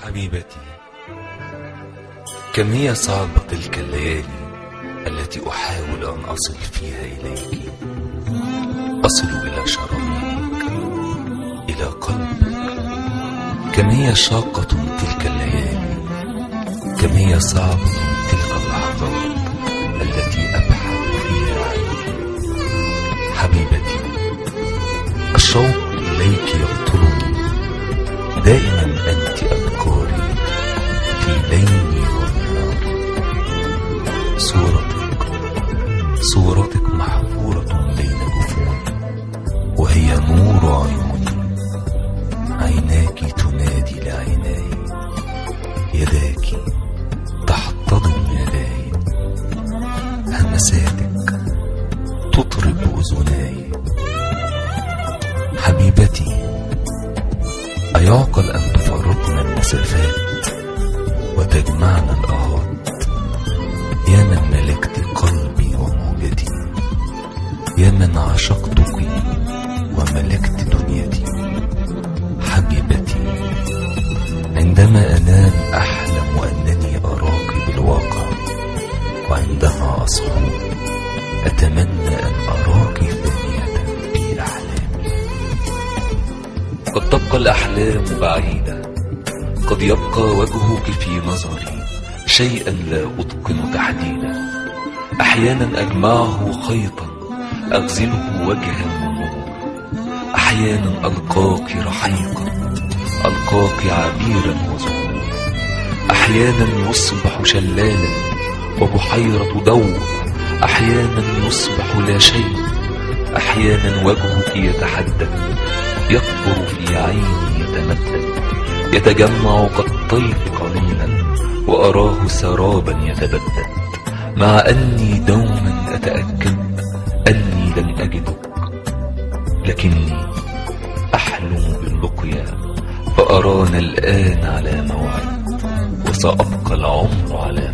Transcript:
حبيبتي، كم هي صعبة تلك الليالي التي أحاول أن أصل فيها إليك، أصل إلى شرايينك، إلى قلبك. كم هي شاقة تلك الليالي، كم هي صعبة تلك اللحظات التي أبحث فيها عنك. حبيبتي، الشوق إليك يقتلني، دائما أنت أذكاري في ليلي ونهاري. صورتك محفورة بين جفوني، وهي نور عيوني. عيناك تنادي لعيناي، يداك تحتضن يداي، همساتك تطرب أذناي. حبيبتي، أيعقل أن تفرقنا المسافات وتجمعنا الآهات؟ يا من ملكت قلبي وموجتي، يا من عشقتك وملكت دنيتي. حبيبتي، عندما أنام أحلم أنني أراك بالواقع، وعندما أصحو أتمنى أن أراك ثانية في أحلامي. قد تبقى الأحلام بعيدة، قد يبقى وجهك في نظري شيئا لا أتقن تحديدا. أحيانا أجمعه خيطا أغزله وجها ونور، أحيانا ألقاك رحيقا، ألقاك عبيرا وزهور. أحيانا يصبح شلالا وبحيرة ضوء، أحيانا يصبح لا شيء. أحيانا وجهك يتحدد، يكبر في عيني، يتمدد، يتجمع كالطيف قليلا وأراه سرابا يتبدد. مع أني دوما أتأكد أني لن أجدك، لكني أحلم باللقيا، فأرانا الآن على موعد، وسأبقى العمر على